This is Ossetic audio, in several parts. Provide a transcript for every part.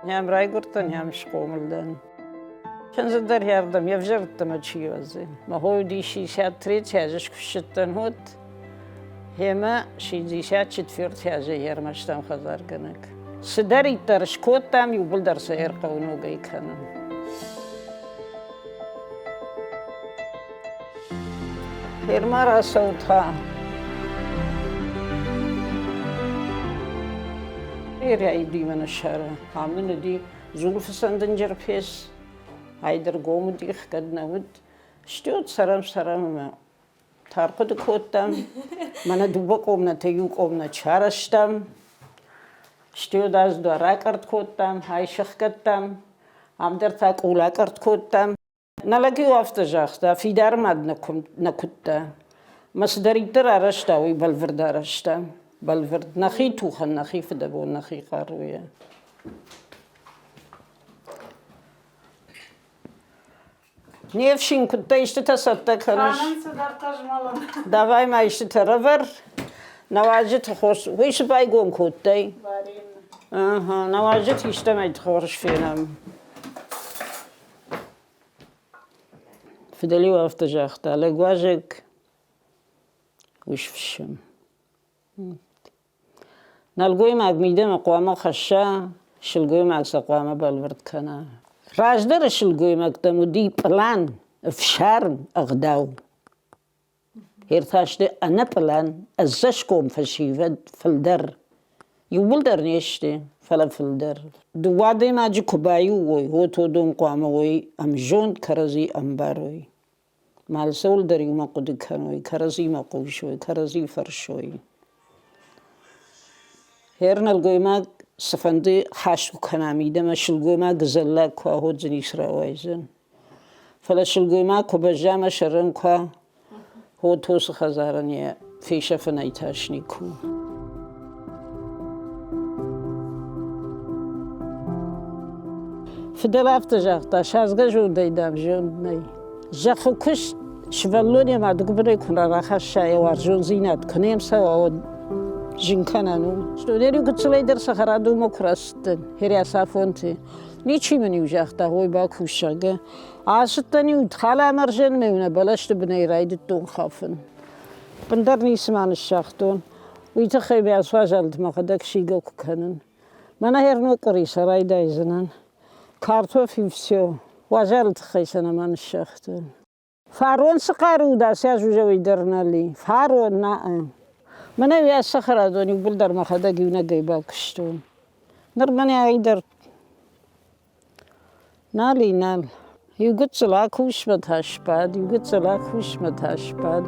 Ӕм райгуырдтӕн, ӕм схъомыл дӕн. Чындзы дӕр ардӕм йе взӕрттӕмӕ чи уадзы. Мӕ хо уыди 63 азы скуыстыдтӕн уӕд, Гъемӕ 64 азы ӕрмӕстӕм хӕдзаргӕнӕг. Цыдӕриддӕр скодтам, иууылдӕр сӕ ӕрхъӕуы ногӕй кӕнын. Фермӕ рацӕут-ха. Берӕ димӕ сӕры. Ам нын уыди дзулфыцӕн дынджыр пец, айдӕр гом уыди, хгӕд нӕ уыд. Стӕй цӕрӕм, цӕрӕм ӕмӕ Тӕрхъуыды кодтам, мӕнӕ дыууӕ къомнӕтӕй иу къомнӕт сарӕзтам, стӕй дуар ракъӕртт кодтам, ай сӕхгӕдтам, ам дӕр та къул акъӕртт кодтам. Нӕ лӕг-иу афтӕ загъта, фидар мад нӕ куыдта. Мӕ цыдӕриддӕр арӕзта, уый бӕлвырд арӕзта. Бӕлвырд. Нӕхи тухӕн, нӕхи фыдӕбон, нӕхи хъаруйӕ. Не фсин, куыдтӕ истытӕ цӕттӕ кӕныс? Давай ма истытӕ рӕвӕр. Нӕуазджыты хорз. Уый цы байгом кодтай? Ага, нӕуазджыты истӕмӕй хорз фенӕм. Фыдӕл-иу афтӕ загъта, лӕгуазӕг уый сфыссӕм. Нӕлгоймаг мидӕмӕ хъуамӕ хӕсса, сылгоймаг сӕ хъуамӕ бӕлвырд кӕна. Раздӕры сылгоймӕгтӕм уыди пълан, ӕфсарм, ӕгъдау. Ӕртасты ӕнӕпълан, ӕдзӕсгом фӕсивӕд фылдӕр. Иууылдӕр не сты, фӕлӕ фылдӕр. Дыууӕ адӕймаджы куы баиу уой, уӕд уыдон хъуамӕ уой ӕмзонд, кӕрӕдзи ӕмбарой. Алцӕуыл дӕр иумӕ хъуыды кӕной, кӕрӕдзимӕ хъусой, кӕрӕдзи фӕрсой. Хӕр нӕлгоймаг цыфӕнды хӕст куы кӕна мидӕмӕ, сылгоймаг дзӕллаг куы аходдзӕнис рауайдзӕн. Фӕлӕ сылгоймаг куы бӕзза ӕмӕ сӕрӕн куы уа, уӕд уыцы хӕдзарӕн йӕ фесӕфынӕй тас никуы у. Фыдӕл афтӕ загъта, садзгӕ зондӕй, дам, зонд нӕй. Зӕххы куыст сывӕллон йӕ мады гуыбынӕй куы нӕ рахӕсса йӕ уарзондзинад, куы не мцӕуа, уӕд зын кӕнӕн у. Стонӕр-иу гыццылӕй дӕр цӕхӕрадонмӕ куы рацыдтӕн, херӕсафонты, ничи мын-иу загъта, ой, бакус, зӕгъгӕ. Ацыдтӕн-иу халамӕрзӕнмӕ-иу нӕ бӕлӕсты бынӕй райдыдтон хафын. Ӕндӕр ницыма ныссагътон. Уый тыххӕй мӕ суазӕлд мӕхӕдӕг сигӕ куы кӕнын. Мӕнӕ хӕрног къуыри сӕ райдайдзынӕн. Картоф и все. Уазалы тыххӕй сӕ нӕма ныссагътон. Фарон цы хъару дӕ, сӕ уый дӕр нал и. Фарон, нӕ. Мӕнӕ уӕ цӕхӕрадон иууылдӕр мӕхӕдӕг иунӕгӕй бакуыстон. Ныр мӕнӕ ай дӕр нал и, нал. Иу гыццыл акус мӕ та сбад, иу гыццыл акус мӕ та сбад.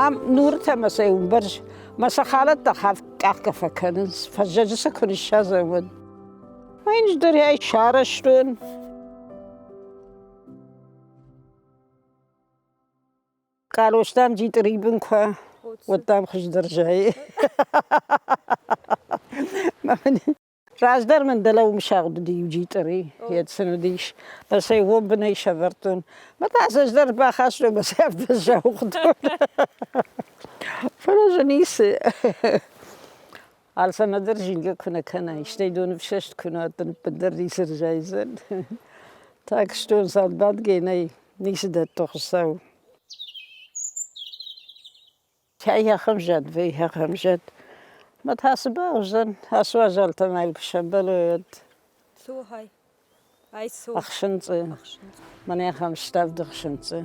Ам нуртӕ мӕ сӕ уымбӕрз мӕ сӕ халӕттӕ къахгӕ фӕкӕнынц, фӕззӕджы сӕ куы ныссадзӕм, уӕд. Ӕндӕр ӕй сарӕзтон. Къалостӕм джитъри бын куы, уӕд дӕм хуыздӕр зайы. Раздӕр мын дӕлӕ уым сагъд уыди иу джитъри, йед сын уыдис. Ӕз ӕй уым бынӕй сӕвӕрдтон. Мӕ та ӕз дӕр бахастон мӕ сӕ афтӕ сауыгътон. Фӕлӕ дзы ницы. Алцӕмӕ дӕр зилгӕ куы нӕ кӕнай, стӕй доны фсӕст куы нӕ уӕд ӕппындӕр ницы рзайдзӕн. Так что цад бадгӕ нӕй, ницы дӕтты Хуыцау. Кӕй ахӕм зӕд вӕййы, ахӕм зӕд. Мӕ та цы бауыдзӕн, ацы уазалтӕ ма йыл куы сӕмбӕлой, уӕд. Цухай. Ай цу. Ӕхсынцъы. Мӕнӕ ахӕм ставд ӕхсынцъы.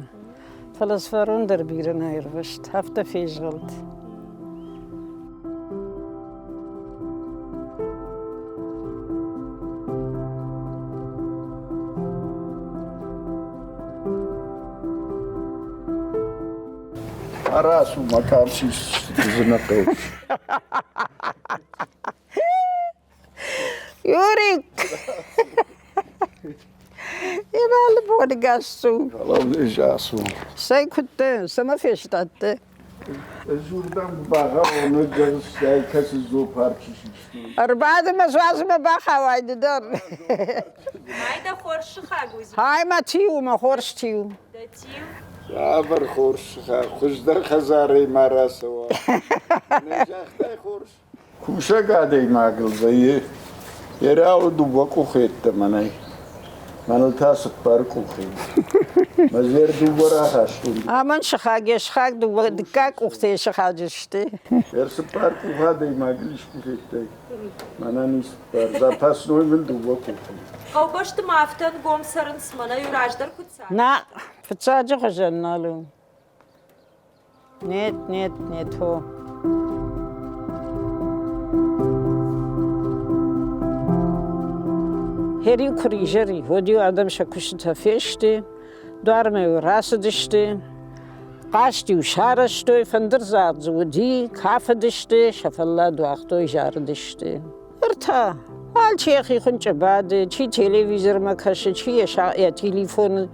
Фӕлӕ сфарон дӕр бирӕ нӕ аирвӕзт, афтӕ фезгъӕлд. Арасу, ма карсис дзы нӕ хъӕуы. Юрик! Ивалы боныгӕс цу. Ацу. Цӕй куыд дӕ, цӕмӕ фестадтӕ? Ӕз уырдӕм багъӕуон, ӕгӕрыстӕй кӕцы зоопарчы систой. Ӕрбады мӕ суадзмӕ бахауай ды дӕр. Ай дӕ хорз сыхаг уыдзи. Ай мӕ тиу, мӕ хорз тиу. Дӕ тиу? Цавӕр хорз сыхаг, хуыздӕр хӕдзарӕй ма рацӕуа. Нӕ загътай хорз? Кусӕг адӕймагыл вӕййы йӕ рӕуы дыууӕ къухы йеддӕмӕ нӕй. Мӕныл та цыппар къухы. Мӕ зӕр дыууӕ рахастон. Амӕн сыхаг йӕ сыхаг дыууӕ дыккаг къухтӕ йӕ сыхаджы сты. Йӕ цыппар къухы адӕймагыл искуы федтай? Мӕнӕн и цыппар. Запасной мын дыууӕ къухы. Хъӕубӕсты ма афтӕ ӕнгом цӕрынц, мӕнӕ-иу раздӕр куыд цард? Нӕ, фыццаджы хуызӕн нал у. Нет, нет, не то. Хериу куы ризӕри, уӕд-иу адӕм сӕ куыстытӕ фесты, дуармӕ-иу рацыдысты, хъазт-иу сарӕзтой, фӕндырдзагъд дзы уыди, кафыдысты, сӕ фӕллад уагътой, зарыдысты. Ӕртӕ. Алчи йӕхи хуынчъы бады, чи телевизормӕ кӕсы, чи йӕ телефон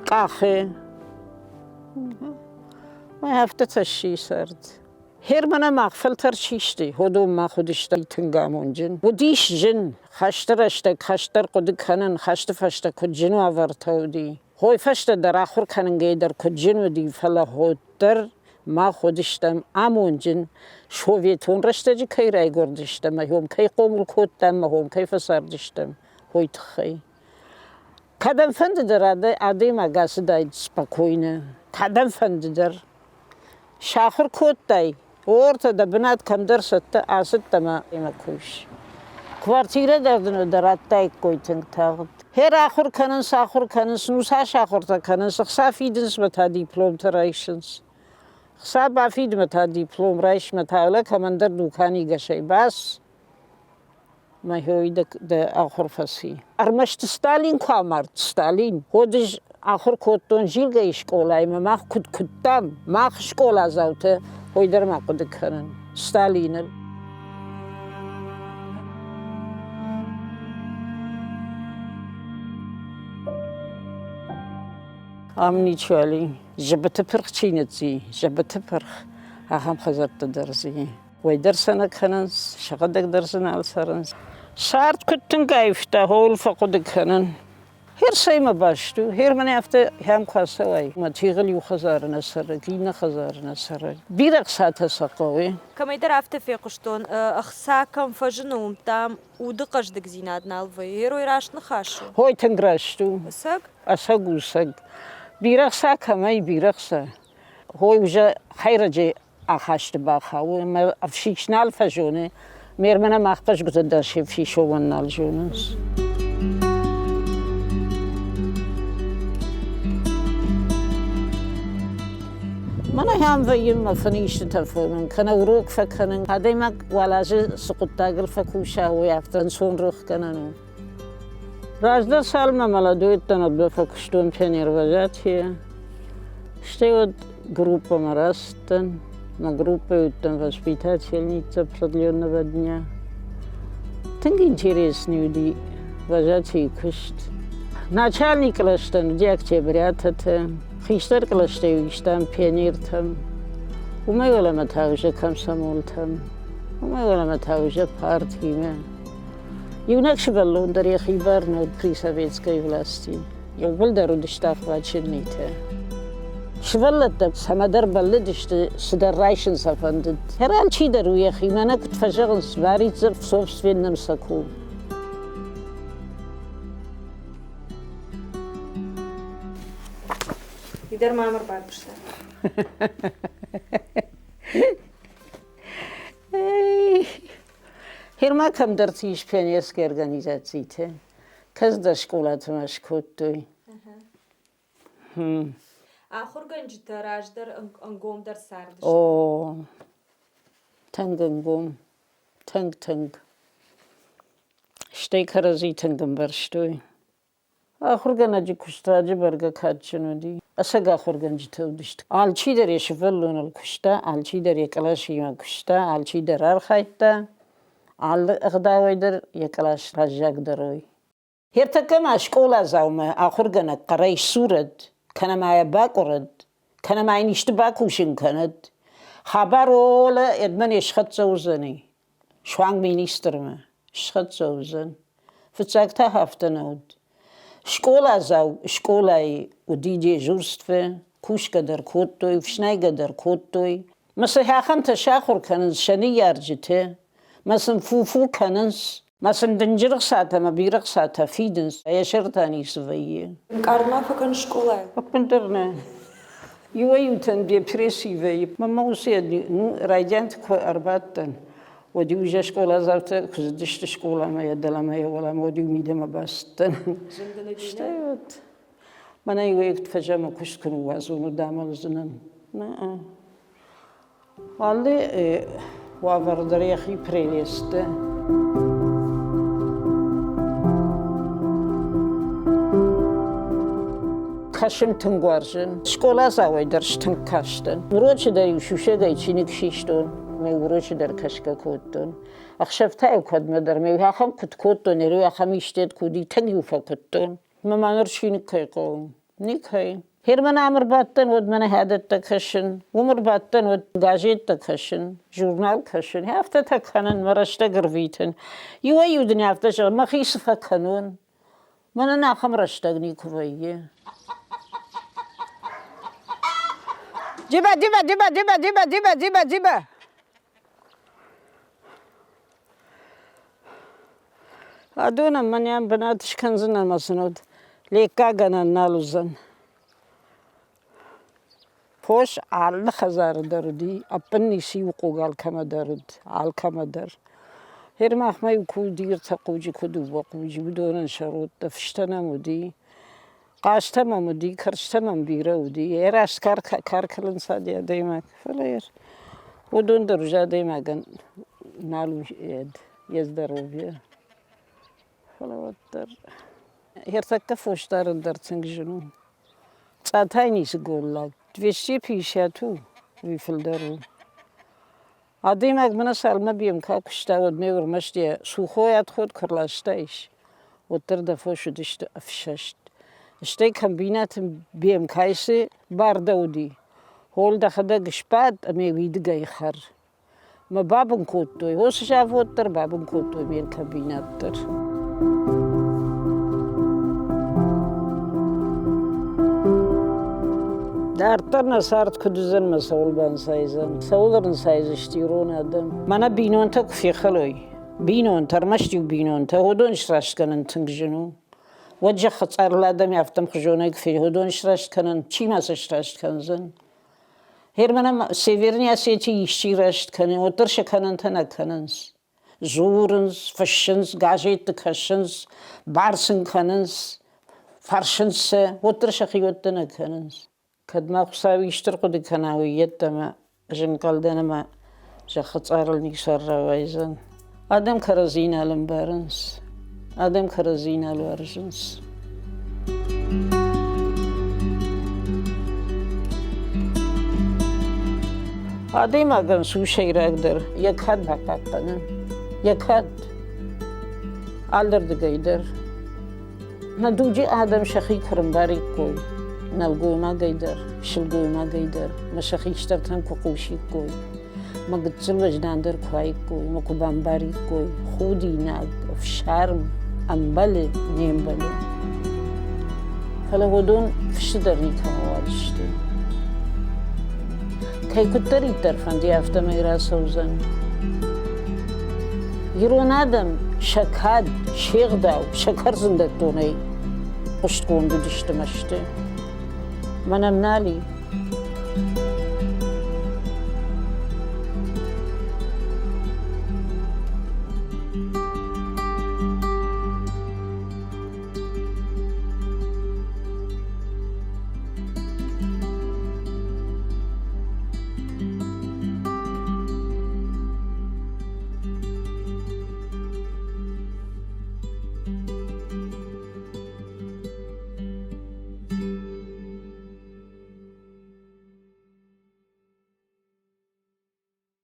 къахы. Афтӕ сси цард. Германы мах фӕлтӕр систы, уыдон мах уыдысты тынг амонджын. Уыдис зын, хӕсты рӕстӕг хӕстдӕр хъуыды кӕнын, хӕсты фӕстӕ куыд зын уавӕртӕ уыди. Хой фӕстӕ дӕр ахуыр кӕнынгӕй дӕр куыд зын уыди, фӕлӕ уӕддӕр мах уыдыстӕм амонджын, советон рӕстӕджы кӕй райгуырдыстӕм, ӕмӕ кӕй хъомыл кодтам, ӕмӕ кӕй фӕцардыстӕм, уый тыххӕй. Кӕдӕмфӕнды дӕр адӕймаг ацыдаид спокойно, кӕдӕмфӕнды дӕр. Сахуыр кодтай, ортӕ дӕ бынат кӕмдӕр цӕттӕ ацыдтӕ ӕмӕ кус. Квартирӕ дӕр дын дӕ радтаиккой тынг тагъд. Хер ахуыр кӕнынц, ахуыр кӕнынц, ну цас ахуыртӕ кӕнынц, ӕхца фидынц мӕ та дипломтӕ райсынц. Хца бафидмӕ та диплом райсмӕ та ӕлӕ кӕмӕндӕр дуканигӕсӕй бас, Мӕхи дӕ ахуыр фӕци. Ӕрмӕст Сталин куы амард, Сталин, уӕд ӕз ахуыр кодтон Зилгӕйы скъолайы ӕмӕ мах куыд куыдтам, мах скъоладзаутӕ, уый дӕр ма хъуыды кӕнын Сталиныл. Ам ничуали. Зыбыты пырх чи ныцци, зыбыты пырх, ахӕм хӕдзӕрттӕ дӕр дзы и. Уый дӕр сӕ нӕ кӕнынц, сӕхӕдӕг дӕр дзы нал цӕрынц. Цард куыд тынг аивта, ууыл фӕхъуыды кӕнын. Хер цӕимӕ баст у? Хер мӕнӕ афтӕ хӕм куы ацӕуай, мӕ тигъыл иу хӕдзары нӕ цӕры, иннӕ хӕдзары нӕ цӕры. Бирӕ хцатӕ сӕ хъӕуы. Кӕмӕйдӕр афтӕ фехъуыстон, ӕхца кӕм фӕзыны, уым, дам, уды хъӕздыгдзинад нал вӕййы. Герой раст ныхас у? Ой, тынг раст у. Ӕцӕг? Ӕцӕг у, ӕцӕг. Бирӕ хца кӕмӕй, бирӕ хца. Хой уже хӕйрӕджы ахасты бахауы ӕмӕ ӕфсис нал фӕзоны. Ме рмӕнӕ мах хъӕзгуытӕ дӕр се фсисоуӕн нал зонынц. Мӕнӕ ахӕм вӕййы мӕ фыны истытӕ фенын, кӕнӕ урок фӕкӕнын. Адӕймаг уал азы цы хъуыддагыл фӕкуса, уый афтӕ ӕнцон рохгӕнӕн у. Раздӕр цалынмӕ молодой уыдтӕн, уӕдмӕ фӕкуыстон пионервожатийӕ. Стӕй уӕд группӕмӕ рацыдтӕн. Мӕ группӕйы уыдтӕн воспитательница продленного дня. Тынг интересный уыди вожатийы куыст. Начальник кълӕстӕн уыди октябрятӕтӕ, хистӕр кълӕстӕй истам пионертӕм. Уымӕй уӕлӕмӕ та уже комсомолтӕм, уымӕй уӕлӕмӕ та уже партимӕ. Иунӕг сывӕллон дӕр йӕхи бар нӕ уыд при советской власти. Иууылдӕр уыдысты охваченныйтӕ. Сывӕллӕттӕ цӕмӕдӕр бӕллыдысты, цыдӕр райсын сӕ фӕндыд. Алчидӕр у йӕхи, мӕнӕ куыд фӕзӕгъынц, варится в собственном соку. Уый дӕр мӕм ӕрбарвыста. Херма кӕмдӕрты ис пионерские организацитӕ. Кӕцыдӕр скъолаты ма скодтой. Ахуыргӕнджытӕ раздӕр ӕнгомдӕр цардысты. О, тынг ӕнгом, тынг-тынг. Стӕй кӕрӕдзи тынг ӕмбӕрстой. Ахуыргӕнӕджы куыст раджы бӕргӕ кадджын уыди. Ӕцӕг ахуыргӕнджытӕ уыдысты. Алчидӕр йӕ сывӕллоныл куыста, алчидӕр йӕ къласимӕ куыста, алчидӕр архайдта, алы ӕгъдауӕй дӕр йӕ кълас раззагдӕр уый. Ӕртӕккӕ ма скъоладзаумӕ ахуыргӕнӕг хъӕрӕй сдзурӕд, кӕнӕ ма йӕ бакъуырӕд, кӕнӕ ма йын исты бакусын кӕнӕд. Хабар уӕлӕ ӕдмӕ не схӕццӕ уыдзӕни. Суанг министрмӕ схӕццӕ уыдзӕн. Фыццаг та афтӕ нӕ уыд. Скъоладзау скъолайы уыди дежурство, кусгӕ дӕр кодтой, ӕфснайгӕ дӕр кодтой. Мӕ сӕ ахӕмтӕ сахуыр кӕнынц сӕ ныййарджытӕ, мӕ сын фу-фу кӕнынц, мӕ сын дынджыр ӕхцатӕ мӕ бирӕ ӕхцатӕ фидынц, йӕ сӕр та ницы вӕййы. Ӕнкъард ма фӕкӕн скъолайы? Ӕппындӕр нӕ. Иуӕй-иутӕн депресси вӕййы. Мӕ уыцы райдианты куы ӕрбадтӕн, уӕд-иу изӕр скъоладзаутӕ куы цыдысты скъоламӕ йӕ дӕлӕмӕ, йӕ уӕлӕмӕ, уӕд-иу мидӕмӕ бацыдтӕн. Стӕй уӕд мӕнӕ иуӕй фӕзӕмы куыст куы ныууадзон, уӕд амӕлдзынӕн. Нӕ. Алы уавӕр дӕр йӕхи прелесты. Кӕсын тынг уарзын. Скъоладзауӕй дӕр стынг кастӕн. Урочы дӕр-иу сусӕгӕй чиныг систон, мӕ урочы дӕр кӕсгӕ кодтон. Ӕхсӕвтӕ-иу кӕдмӕ дӕр ме ахӕм куыд кодтон, ӕри ахӕм истед куы уыди, тынг-иу фӕкуыдтон. Мӕ ма ныр чиныг кӕй хъӕуы? Никӕй. Герман ам ӕрбадтӕн, уӕд мӕнӕ хӕдӕттӕ кӕсын, уым ӕрбадтӕн, уӕд газеттӕ кӕсын, журнал кӕсын. Афтӕтӕ кӕнын, мӕ рӕстӕг ӕрвитын. Иуӕй-иу дын афтӕ зӕгъын, мӕхи цы фӕкӕнон? Мӕнӕн ахӕм рӕстӕг никуы вӕййы. Диба, Диба, Диба, Диба, Диба, Диба, Диба, Диба. Адонӕн мӕнӕн бынат скӕндзынӕн ӕмӕ сын уӕд леккагӕнӕн нал уыдзӕн. Фос алы хӕдзары дӕр уыди, ӕппын ницы-иу хъуг алкӕмӕ дӕр уыд, алкӕмӕ дӕр. Гъер махмӕ-иу куы уыди ӕртӕ хъуджы, куы дыууӕ хъуджы, уыдонӕн сӕ родтӕ, фыстӕ нӕм уыди, хъазтӕ мӕм уыди, кӕрцтӕ мӕм бирӕ уыди. Йӕ раст каркыл ӕнцади адӕймаг, фӕлӕ уыдон дӕр уже адӕймагӕн нал у йе здоровье. Фӕлӕ уӕддӕр ӕртӕккӕ фосдарын дӕр тынг зын у. Цъатӕй ницы голлаг. 250 у, уый фылдӕр у. Адӕймаг мӕнӕ цалынмӕ БМК куыста, уӕдмӕ ӕрмӕст йӕ сухой отход куы ӕрластаис, уӕддӕр дӕ фос уыдысты ӕфсӕст. Стӕй комбинаты БМК-йы цы бар дӕ уыди, хол дӕхӕдӕг сбад ӕмӕ уидыгӕй хӕр. Мӕ бабын кодтой, уыцы завод дӕр бабын кодтой мелкомбинат дӕр. Дарддӕр нӕ цард куыд уыдзӕн мӕ цӕуыл банцайдзӕн? Цӕуыл ӕрынцайдзысты ирон адӕм? Мӕнӕ бинонтӕ куы фехӕлой, бинонтӕ, ӕрмӕст-иу бинонтӕ, уыдон сраст кӕнын тынг зын у. Уӕд зӕххы цъарыл адӕм афтӕ ӕмхуызонӕй куы фе уыдон сраст кӕнын, чи ма сӕ сраст кӕндзӕн? Германӕн Северный Осетийы исчи раст кӕны, уӕддӕр сӕ кӕнӕнтӕ нӕ кӕнынц. Дзурынц, фыссынц, газетты кӕсынц, бар сын кӕнынц, фӕрсынц сӕ, уӕддӕр сӕхиуӕттӕ нӕ кӕнынц. Кӕд ма Хуыцау исты рхъуыды кӕна, уый йеддӕмӕ зынхъӕл дӕн ӕмӕ зӕххы цъарыл ницӕр рауайдзӕн. Адӕм кӕрӕдзи нал ӕмбарынц, адӕм кӕрӕдзи нал уарзынц. Адӕймагӕн цы у сӕйрагдӕр? Йӕ кад бахъахъхъӕнын. Йӕ кад алырдыгӕй дӕр. Нӕ дуджы адӕм сӕхи куы рӕмбариккой, нӕлгоймагӕй дӕр, сылгоймагӕй дӕр, мӕ сӕ хистӕртӕм куы хъусиккой, мӕ гыццыл уӕздан дӕр куы уаиккой, мӕ куы бамбариккой, худинаг, ӕфсарм ӕмбӕлы, не мбӕлы. Фӕлӕ уыдон фысты дӕр никӕмӕ уадзысты. Кӕй куыддӕриддӕр фӕнды, афтӕмӕй рацӕудзӕн. Ирон адӕм сӕ кад, се гъдау, сӕ кӕрдзындӕттонӕй хъуыстгонд уыдысты мӕсты. Мӕнӕм нал и.